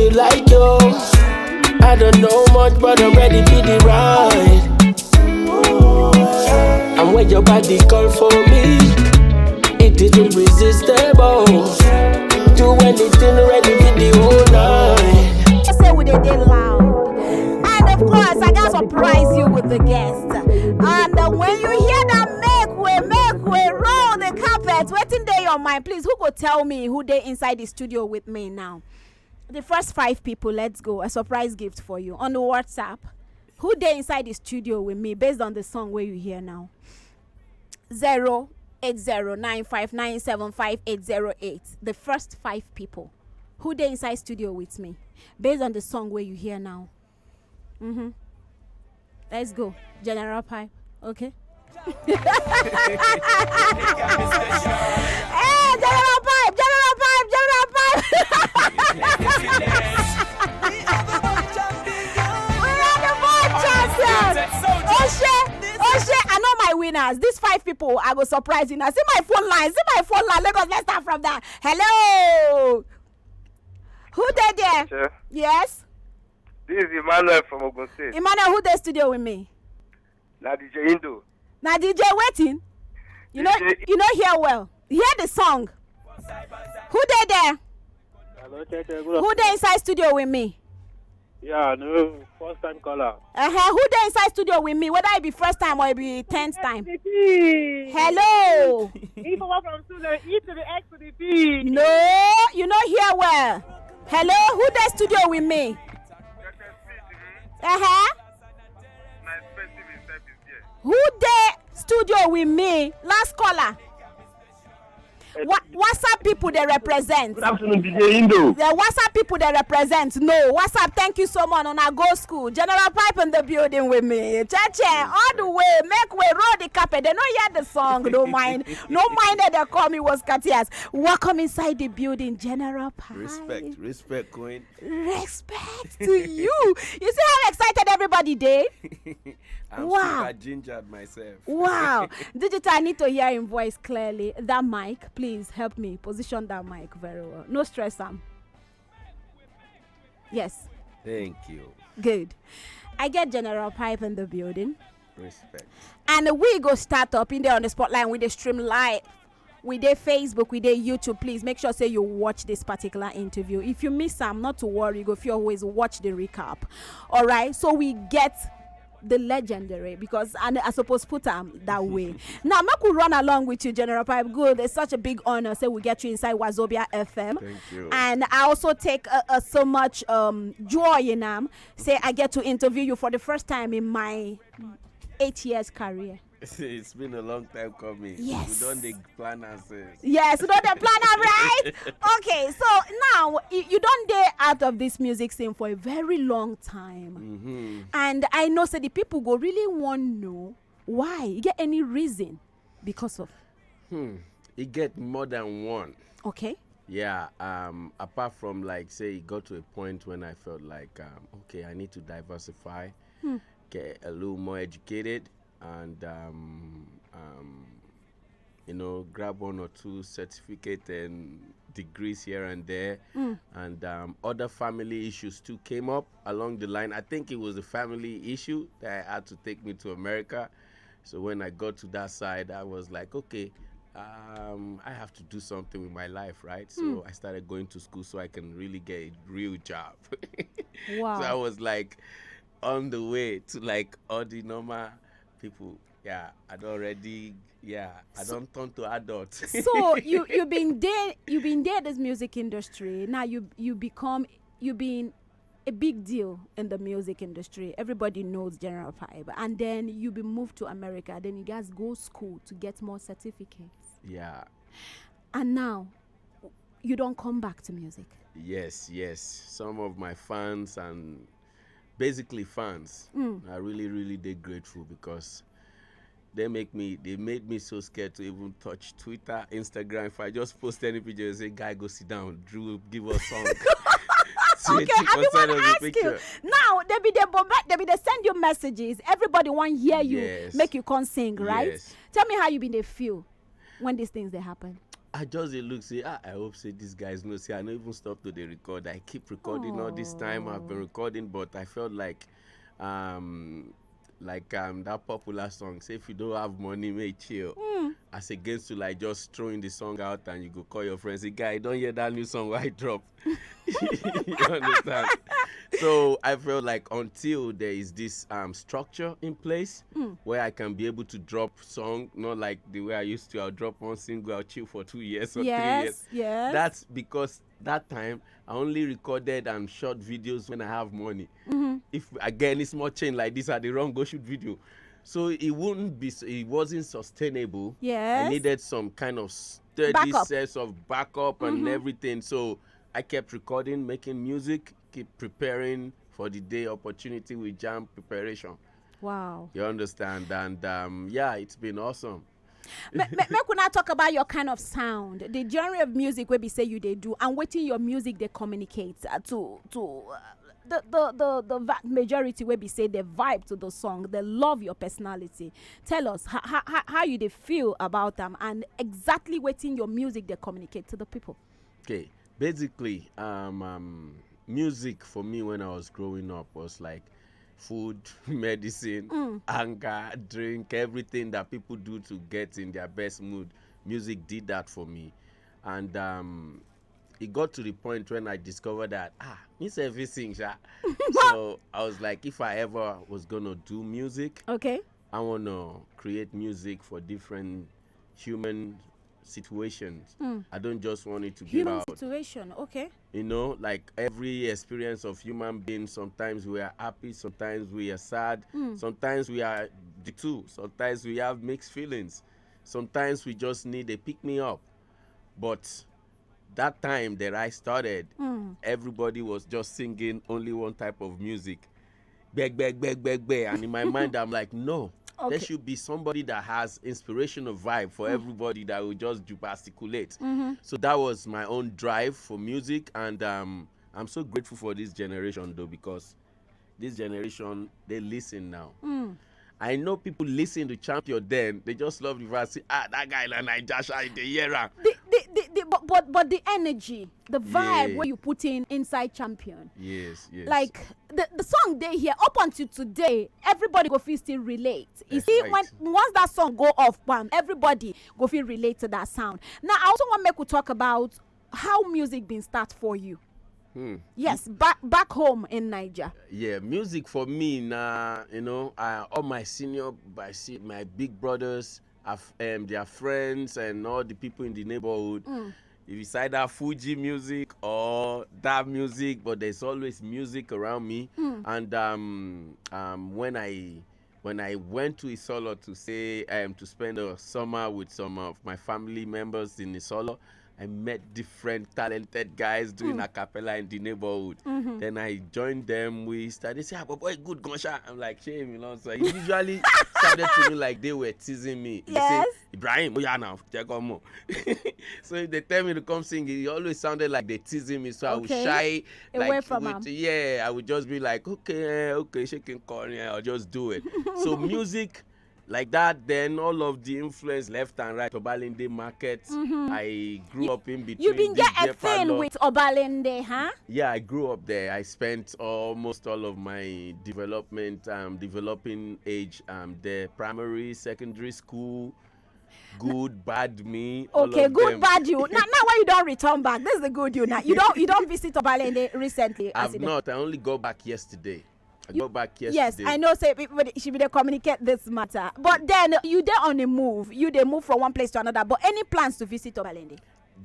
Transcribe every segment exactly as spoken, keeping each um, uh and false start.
Like you, I don't know much, but I'm ready for the ride. And when your body call for me, it is irresistible. Do anything, ready for the whole night. Say we dey dey loud. And of course, I gotta surprise you with the guest. And uh, when you hear that, make way, make way, roll the carpet. Wetin dey your mind? Please, who go tell me who dey inside the studio with me now? The first five people, let's go. A surprise gift for you on the WhatsApp. Who dey inside the studio with me based on the song where you hear now? Zero eight zero nine five nine seven five eight zero eight. The first five people who dey inside studio with me based on the song where you hear now. Mm-hmm. Let's go. General Pipe. Okay. Hey, General Pipe, General Pipe, General Pipe. We are the boy champions. Oshe, Oshe, I know my winners. These five people, I go surprise you now. See my phone line. See my phone line. Lagos, let's start from that. Hello. Who dey there? Sure. Yes. This is Emmanuel from Ogun State. Emmanuel, who dey studio with me? Na D J Indo. Na D J waiting. You know, D J you know, hear well. Hear the song. Who dey there? Hello, Tete. Good Who dey inside studio with me? Yeah, no, first time caller. Uh-huh. Who dey inside studio with me? Whether it be first time or it be tenth time. P P. Hello. If I was from student, E to the X to the P. No, you know, hear well. Hello, who dey studio with me? Uh-huh. Who dey studio with me? Last caller. Wa- WhatsApp people dey represent. Good afternoon, D J Indo. The WhatsApp people dey represent. No, WhatsApp, thank you so much. Una go school. General Pipe in the building with me. Cheche, all the way. Make way, roll the carpet. They no hear the song. No mind. No mind that they call me was Katias. Welcome inside the building, General Pipe. Respect, respect, Queen. Respect to you. You see how excited everybody dey? I'm Wow. super gingered myself. Wow. Digital, I need to hear him voice clearly. That mic, please help me position that mic very well. No stress, Sam. Yes. Thank you. Good. I get General Pipe in the building. Respect. And we go start up in there on the spotlight with the stream live. We dey Facebook, we dey YouTube. Please make sure say you watch this particular interview. If you miss am, not to worry, you go fit always watch the recap. All right, so we get the legendary because I, I suppose put am that way. Now, make we run along with you, General Pipe. Good, it's such a big honor. Say we get you inside Wazobia F M. Thank you. And I also take uh, uh, so much um, joy in am. Say I get to interview you for the first time in my eight years career. It's been a long time coming. Yes. We don dey plan am since. Yes, you know the plan am, right? Okay, so now y- you don dey out of this music scene for a very long time, Mm-hmm. and I know say the people go really wan know why. You get any reason because of? Hmm. E get more than one. Okay. Yeah. Um. Apart from, like, say, it got to a point when I felt like, um, okay, I need to diversify, Hmm. get a little more educated, and um, um, you know, grab one or two certificate and degrees here and there, Mm. and um, other family issues too came up along the line. I think it was a family issue that I had to take me to America. So when I got to that side, I was like, okay, um, I have to do something with my life, right? So Mm. I started going to school so I can really get a real job. Wow. So I was like on the way to, like, all the normal people. Yeah, I'd already, yeah, I don't turn to adult. So you you been there, you been there this music industry. Now you you become you been a big deal in the music industry. Everybody knows General Pipe, and then you be moved to America. Then you guys go school to get more certificates, Yeah. and now you don't come back to music. Yes, yes. Some of my fans and basically fans, Mm. I really, really dey grateful because they make me, they made me so scared to even touch Twitter, Instagram. If I just post any picture, they say, "Guy, go sit down. Drew, give us song." So Okay, it I be was want sort to of a ask you picture. Now. They be they bombard, they be they send you messages. Everybody want hear you, Yes. make you come sing, right? Yes. Tell me how you been they feel when these things they happen. I just dey look say, ah, I hope say these guys know say I no even stop to dey record. I keep recording all this time. I've been recording, but I felt like, um, like um that popular song say, if you don't have money, make chill. As against to like just throwing the song out and you go call your friends, say, guy, you don't hear that new song I drop. You understand? So I felt like until there is this um structure in place where I can be able to drop song, not like the way I used to. I'll drop one single, I'll chill for two years or three years. Yes, yes. That's because that time I only recorded and shot videos when I have money. If I get any small change like this, I dey run go shoot video. So it wouldn't be, it wasn't sustainable. Yes. I needed some kind of steady Backup. Sense of backup and everything. So I kept recording, making music, keep preparing for the day opportunity with jam preparation. Wow. You understand? And um, yeah, it's been awesome. Ma- ma- make una talk about your kind of sound, the genre of music wey be say you dey do, and wetin your music dey communicate uh, to to uh, the the the the va- majority wey be say dey vibe to the song, they love your personality. Tell us how how, how- how you dey feel about them and exactly wetin your music dey communicate to the people. Okay, basically, um, um, music for me when I was growing up was like food, medicine, anger, drink, everything that people do to get in their best mood. Music did that for me, and um, it got to the point when I discovered that ah, me sef fit sing, sha. So I was like, if I ever was gonna do music, Okay. I wanna create music for different human situations. I don't just want it to be Human about situation. Okay. You know, like every experience of human being, sometimes we are happy, sometimes we are sad, sometimes we are the two, sometimes we have mixed feelings, sometimes we just need a pick me up. But that time that I started, everybody was just singing only one type of music. Beg, beg, beg, beg, beg. And in my mind, I'm like, no, Okay. There should be somebody that has inspirational vibe for everybody that will just gesticulate. So that was my own drive for music, and um, I'm so grateful for this generation though, because this generation, they listen now. I know people listen to Champion, then they just love the verse. Say, ah, that guy na Naija sha, they hear am. The, the, the, the, but, but but the energy, the vibe Yeah. Where you put in inside Champion, Yes, yes. Like the, the song dey here up until today, everybody go fit still relate. You That's see, right. When once that song go off, bam, everybody go fit relate to that sound. Now I also want make we talk about how music been start for you. Yes, back back home in Niger. Yeah, music for me na, you know, uh, all my senior, I see my big brothers, have, um, their friends, and all the people in the neighborhood. If it's either Fuji music or that music, but there's always music around me. And um, um, when I when I went to Isolo to say um, to spend a summer with some of my family members in Isolo, I met different talented guys doing a cappella in the neighborhood. Then I joined them. We started say, ah, boy, good gunshot. I'm like, shame, you know. So it usually sounded to me like they were teasing me. They say, Yes. Ibrahim, oh yeah, now check on more. So if they tell me to come sing, it always sounded like they teasing me. So I would Okay. Shy Away like, from with- am. Yeah, I would just be like, okay, okay, shaking corner, I'll just do it. So music like that, then all of the influence left and right, Obalende Market. I grew up in between. You been this get a J thing Palor. With Obalende, huh? Yeah, I grew up there. I spent almost all of my development, um, developing age, um, there, primary, secondary school, good, bad, me. All Okay, of good, them. Bad you. Now, now when you don't return back, this is the good you. Now you don't you don't visit Obalende recently. As I've you dey- not. I only got back yesterday. I got back Yes, yesterday. I know. Say people dey- she be dey communicate this matter, but then you dey on a move. You dey move from one place to another. But any plans to visit Obalende?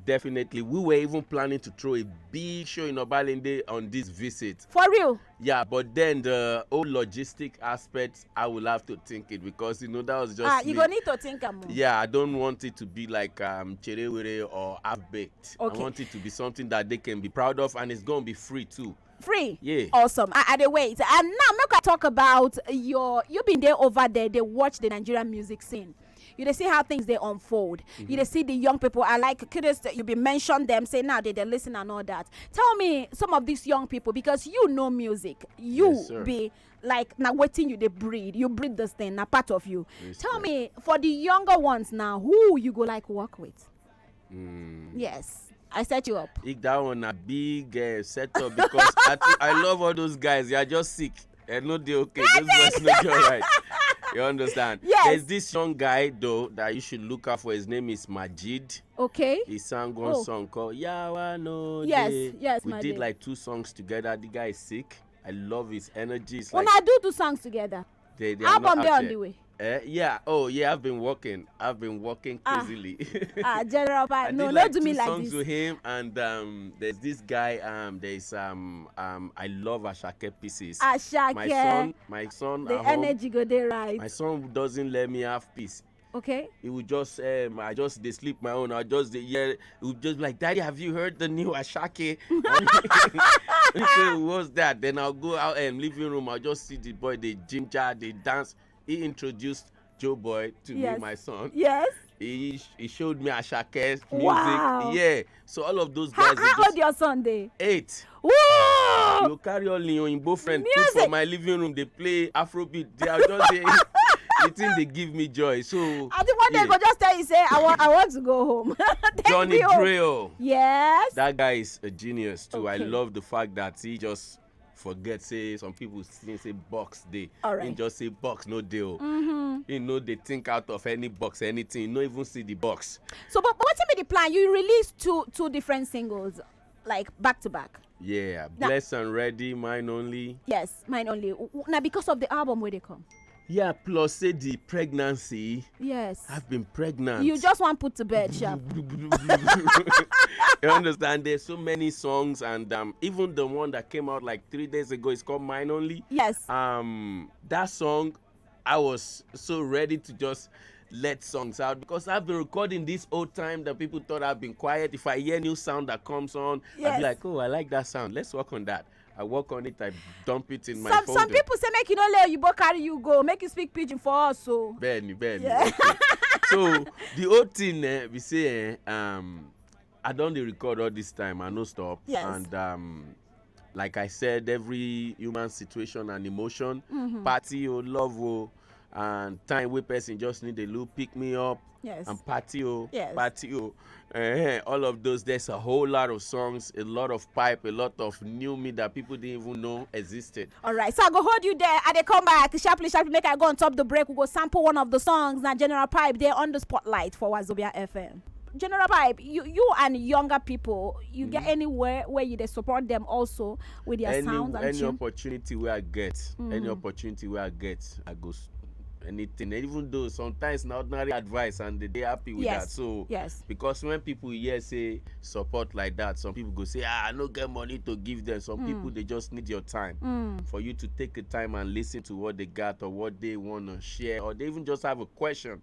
Definitely, we were even planning to throw a big show in Obalende on this visit. For real? Yeah, but then the whole logistic aspect, I will have to think it because you know that was just Ah, you me. Go need to think am. Yeah, I don't want it to be like um Cherewere or half baked. Okay. I want it to be something that they can be proud of, and it's gonna be free too. Free. Yeah. Awesome. I, I dey wait. And now make I talk about your. You been there over there. They watch the Nigerian music scene. You dey see how things they unfold. You dey see the young people. I like curious. You be mention them. Say now they they listen and all that. Tell me some of these young people because you know music. You Yes, sir. Be like now waiting you they breed. You breed this thing. Now part of you. Yes, Tell sir. Me for the younger ones now, who you go like work with? Mm. Yes, I set you up. If that one a big uh, setup because I, too, I love all those guys. They are just sick. They no dey okay. Those boys no dey alright. You understand? Yes. There's this young guy though that you should look out for. His name is Majid. Okay. He sang one Oh. song called Yawa No Yes, Dey. yes, We Majid. did like two songs together. The guy is sick. I love his energy. It's like Una do two songs together. they, they are Album not dey out on yet. The way. Eh, yeah. Oh, yeah. I've been working. I've been working Ah. crazily. Ah, General I Pi. No, did no like do two me like songs this. With him, and um, there's this guy. Um, there's um, um, I love Ashake pieces. Ashake. My son, my son, The at home, energy go dey right. My son doesn't let me have peace. Okay. He would just, um, I just they sleep my own. I just they, yeah, he would just be like, "Daddy, have you heard the new Ashake?" He say, "What's that?" Then I'll go out and living room. I'll just see the boy, they ginger, they dance. He introduced Joe Boy to Yes. Me, my son. Yes. He he showed me Ashake's music. Wow. Yeah. So all of those How, guys, they how just old your son dey? Eight. Woo! You carry all your Oyinbo friend put for Music. My living room. They play Afrobeat. They are just there. The thing they give me joy. So I think one day yeah. Go just tell you say I want I want to go home. Thank Johnny you. Drill. Yes. That guy is a genius too. I Okay. Love the fact that he just forget say some people think say box dey. All He right. Just say box no deal. Mm-hmm. He know they think out of any box, anything. He no even see the box. So, but, but wetin be the plan? You release two two different singles, like back to back. Yeah, Now- Bless and Ready, Mine Only. Yes, Mine Only. W- w- Now because of the album where they come. Yeah, plus say the pregnancy. Yes. I've been pregnant. You just want put to bed, sharp. You understand? There's so many songs, and um, even the one that came out like three days ago is called Mine Only. Yes. Um, that song, I was so ready to just let songs out because I've been recording this old time that people thought I've been quiet. If I hear new sound that comes on, I'll Yes. Be like, "Oh, I like that sound. Let's work on that." I work on it. I dump it in my Some folder. Some people say make you no let you carry you go, make you speak pidgin for us. So Benny, Benny. Yeah. So the old thing eh, we say, eh, um, I don't dey record all this time. I no stop. Yes. And um, like I said, every human situation and emotion, Mm-hmm. Party or love or and time wey person just need a little pick me up Yes. And party o, Yes. Party o. Eh, all of those, there's a whole lot of songs, a lot of pipe, a lot of new me that people didn't even know existed. All right, so I go hold you there. I dey come back sharply, sharply. Make I go on top the break. We go sample one of the songs. Now, General Pipe, they're on the spotlight for Wazobia F M. General Pipe, you you and younger people, you get anywhere where you dey support them also with their any sounds and any tune? Opportunity where I get, any Mm. Opportunity where I get, I go s- anything. Even though sometimes na ordinary advice and they dey happy with Yes. That. So Yes. Because when people hear say support like that, some people go say, "Ah, I no get money to give them." Some Mm. People, they just need your time Mm. for you to take the time and listen to what they got or what they want to share, or they even just have a question.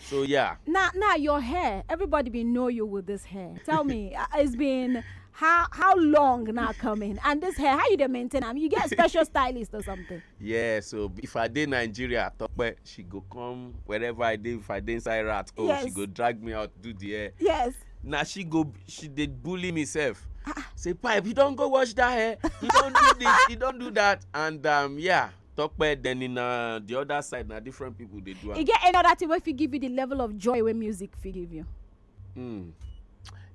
So yeah. Now, now your hair. Everybody be know you with this hair. Tell me, uh, it's been how how long now coming? And this hair, how you dey maintain am? You get a special stylist or something? Yeah, so if I dey Nigeria, Tope, she go come wherever I dey. If I dey inside rat, oh, she Yes. Go drag me out, do the hair. Yes. Now she go, she dey bully me sef. Say, "Pipe, you don't go wash that hair. You don't do this, you don't do that." And um, yeah, Tope. Then in uh, the other side, now different people they do. You get another thing wey fit give you the level of joy wey music fit give you? Mm.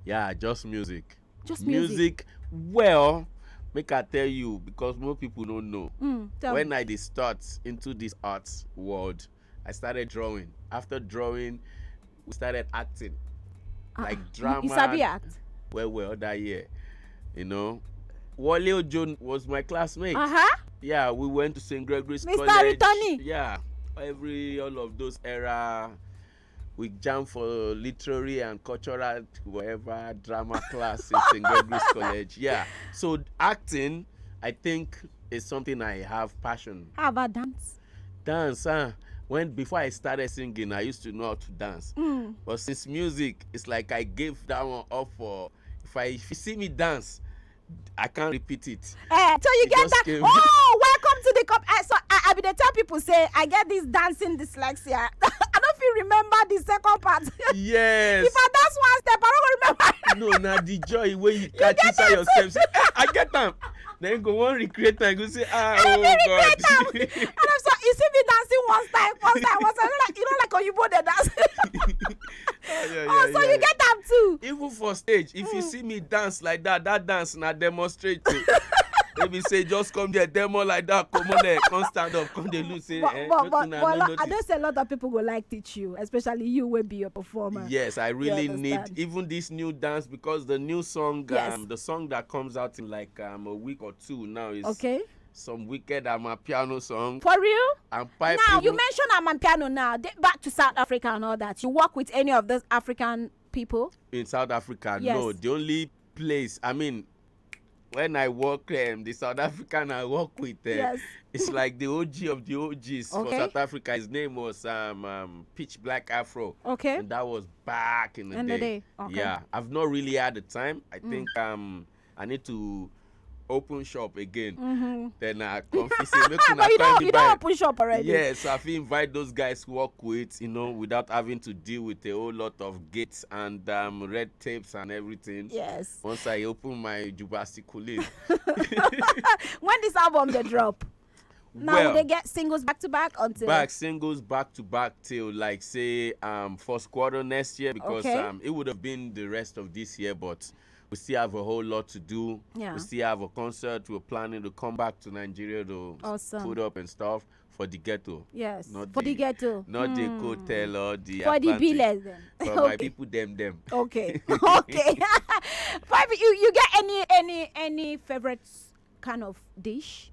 Yeah, just music. Just music. Music. Well, make I tell you, because more people don't know. Mm, tell When me. I dey start into this arts world, I started drawing. After drawing, we started acting, Ah, like ah, drama. You sabi act? Well, well, that year, you know, Wale Ojo was my classmate. Uh huh. Yeah, we went to Saint Gregory's Mister College. Returning. Yeah, every all of those era, we jam for literary and cultural whatever drama class in Saint Gregory's College. Yeah, so acting, I think, is something I have passion. How about dance? Dance, huh? When before I started singing, I used to know how to dance. Mm. But since music, it's like I gave that one up for. If I if you see me dance, I can't repeat it. Eh, so you It get just that? Came. Oh, welcome to the cup. Eh, so I, I be dey tell people say I get this dancing dyslexia. I don't feel remember the second part. Yes. If I dance one step, I don't remember. No, now the joy when you catch Get inside that yourself. Say, "Eh, I get them. Then go one recreate and go say, "Ah, oh God." And I'm so, you see me dancing one style, one style, one style. You know, like, you know, like Oyibo dey dance. Yeah, yeah, Oh, yeah, so yeah. You get am too. Even for stage, if you see me dance like that, that dance na demonstrate too. Maybe say just come there, demo like that, come on there, come stand up, come dey look say, But, eh, but, make but, una but no lo- I notice. Just say a lot of people go like teach you, especially you will be your performer. Yes, I really need Understand. Even this new dance, because the new song, Yes. um, the song that comes out in like um a week or two now is Okay. some wicked Amapiano song. For real? And pipe Now you even- mentioned Amapiano now. They, back to South Africa and all that. You work with any of those African people? In South Africa, Yes. No. The only place, I mean, when I work, um, the South African I work with, uh, Yes. it's like the O G of the O Gs for Okay. South Africa. His name was um, um Pitch Black Afro. Okay. And that was back in the In day. The day. Okay. Yeah, I've not really had the time. I think um I need to open shop again. Then I confess say make una But you come don't, the you don't buy. Open shop already. Yes, I fit invite those guys to work with, you know, without having to deal with a whole lot of gates and um, red tapes and everything. Yes. Once I open my Jubasiculin. When this album they drop? Now Well, they get singles back to back until back singles back to back till, like, say, um first quarter next year, because Okay. um it would have been the rest of this year, but we still have a whole lot to do. Yeah. We still have a concert. We're planning to come back to Nigeria to Awesome. Put up and stuff for the ghetto. Yes. Not For the the- ghetto. Not the Hmm. Cotel or the For the Atlantic. Villas then. For my Okay. People them them. Okay. Okay. Five, you, you get any any any favorite kind of dish?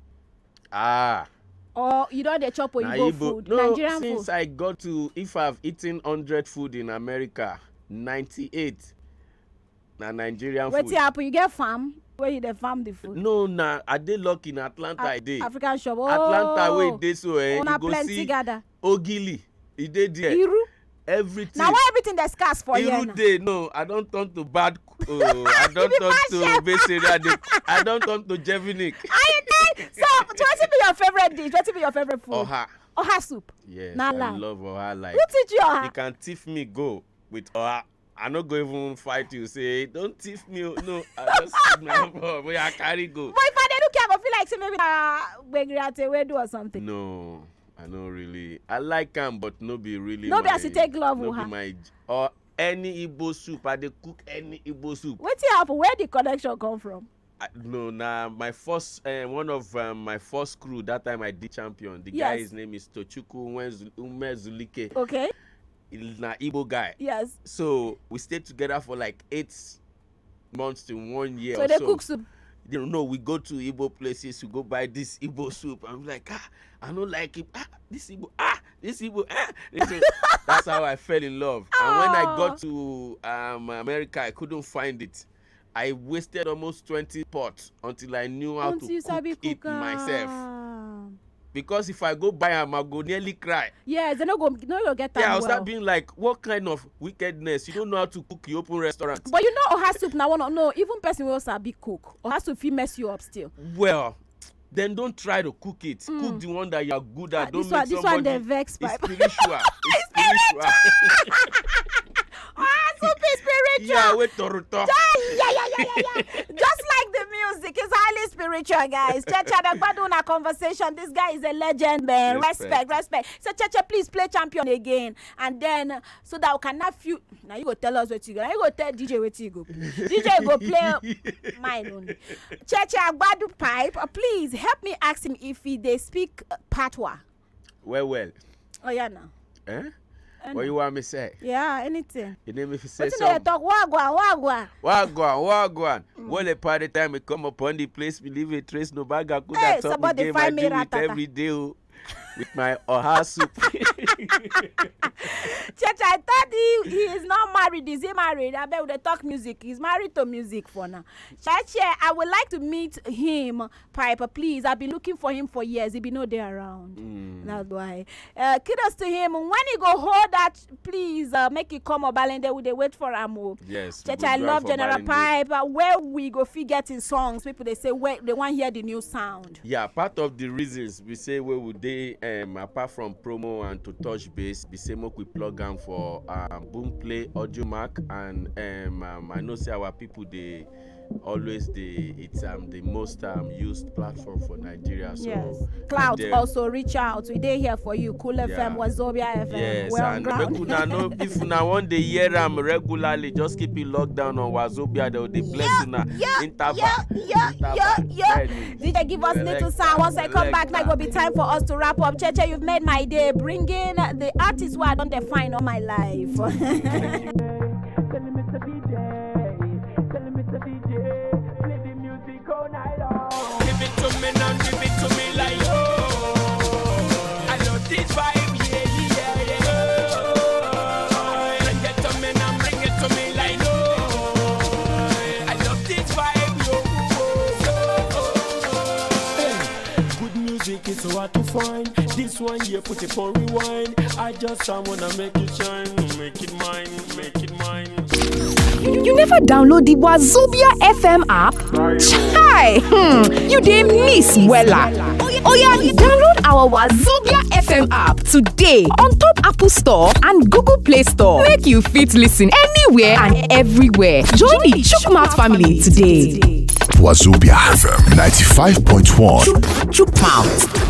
Ah. Or you don't dey chop Na Oyibo Igbo. Food, No, Nigerian since food? I got to, if I've eaten hundred food in America, ninety-eight na Nigerian Wetin food. Happen? You get farm where you dey farm the food? No, na I dey lucky in Atlanta. Af- I dey African shop. Atlanta wey Oh, dey so, eh, una you go plenty see gather. Ogili. E dey there. Iru. Everything. Na why everything dey scarce for here Iru now? Dey. No, I don turn to bad. Oh, I don be turn bad to chef. Base area. Dey- I don turn to Jevinic. Are you there? So, so wetin be your favorite dish? Wetin be your favorite food? Oha. Oha soup. Yes, Na I lie. Love Oha like. Who teach you Oha? You can thief me go with Oha. I no go even fight you. Say don't thief me. Oh. No, I just sit my own. But I carry go. But if I dey look, I go feel like say maybe na gbegiri ati ewedu or something. No, I no really. I like am, but no be really. No be my, as you take love no Oha. Be my or any Igbo soup. I dey cook any Igbo soup. Wetin happen? Where the connection come from? I, no, na my first uh, one of um, my first crew that time I did champion. The guy, Yes. His name is Tochukwu Umezu- Umezulike. Okay. He's na Igbo guy. Yes. So we stayed together for like eight months to one year. So Or they so. Cook soup. You know, we go to Igbo places, we go buy this Igbo soup. I'm like, ah, I don't like it. Ah, this Igbo, ah, this Igbo, ah. This Igbo. That's how I fell in love. And when I Aw. Got to um, America, I couldn't find it. I wasted almost twenty pots until I knew how Until to you cook sabi it cook myself. Am. Because if I go buy am, I go nearly cry. Yes, they no go no go get am Yeah, I'll well. Start being like, what kind of wickedness? You don't know how to cook. You open restaurant. But you know, Oha soup na one of, no, even person wey sabi cook, Oha soup fit mess you up still. Well, then don't try to cook it. Cook the one that you are good at. Ah, Don't this make one, this one somebody. Dey vex It's pipe. Spiritual. It's spiritual. Ah, soup is spiritual. Yeah, wait, Toruto. Yeah, yeah, yeah, yeah, yeah, yeah. Just like the music, it's highly spiritual, guys. Cheche, I gbadu una conversation. This guy is a legend, man. Respect, Respect. Respect. So, Cheche, please play champion again, and then uh, so that we can have few. Now you go tell us what you go. Now you go tell D J what you go. D J go play mine only. Cheche Agbadu pipe. Uh, please help me ask him if he dey speak uh, Patois. Well, well. Oh yeah, now. Eh? What you want me say? Yeah, anything. You name me if you say Wetin dey something. Talk? Wagwan, wagwan. Wagwan, wagwan. Well, a party time we come upon the place, we leave a trace, no bag, I could Hey, have talk somebody with find I me deal with ratata. Every day oh, with my Oha soup. Cheche, I thought he, he is not married. Is he married? I bet they talk music. He's married to music for now. Cheche, I would like to meet him, Piper, please. I've been looking for him for years. He be no dey around. That's why. Uh, kudos to him. When he go hold that, please uh, make it come up. Balende, we dey wait for am. Oh. Yes. Cheche, we I do love am for General Balende. Piper. Where we go fit get in songs, people they say where they want hear the new sound. Yeah, part of the reasons we say we would dey um, apart from promo and to touch base, we say make we plug am for um, Boomplay Audio Mark, and um, um, I know say our people dey always the it's um the most um used platform for Nigeria. So Yes. and Clout then- also reach out. We dey here for you. Cool F M, Yeah. Wazobia F M. Yes, We're on and ground. make una know if una wan dey hear am regularly, just keep it locked down on Wazobia. They will dey bless una. Yeah, Interval. yeah, yeah, Interval. yeah, yeah. Bẹ́ẹ̀ni. D J, give us little Selector, sound. Once I come back, now it go be time for us to wrap up. Cheche, you've made my day. Bring in the artist who I don't define all my life. Tell him it's a D J. Tell him it's a D J. Play the music all night long. Give it to me now, give it to me like oh. I love this vibe, yeah, yeah, yeah. Bring it to me now, bring it to me like oh. I love this vibe, yo. Hey, good music is so hard to find. This one here put it for rewind. I just I wanna make it shine, make it mine, make it mine. You, you never download the Wazobia F M app? Chai! Hmm, you dey miss wella. Oh yeah, download our Wazobia F M app today on top Apple Store and Google Play Store. Make you fit listen anywhere and everywhere. Join the Chukmat family today. Wazobia F M ninety-five point one. Chukmat.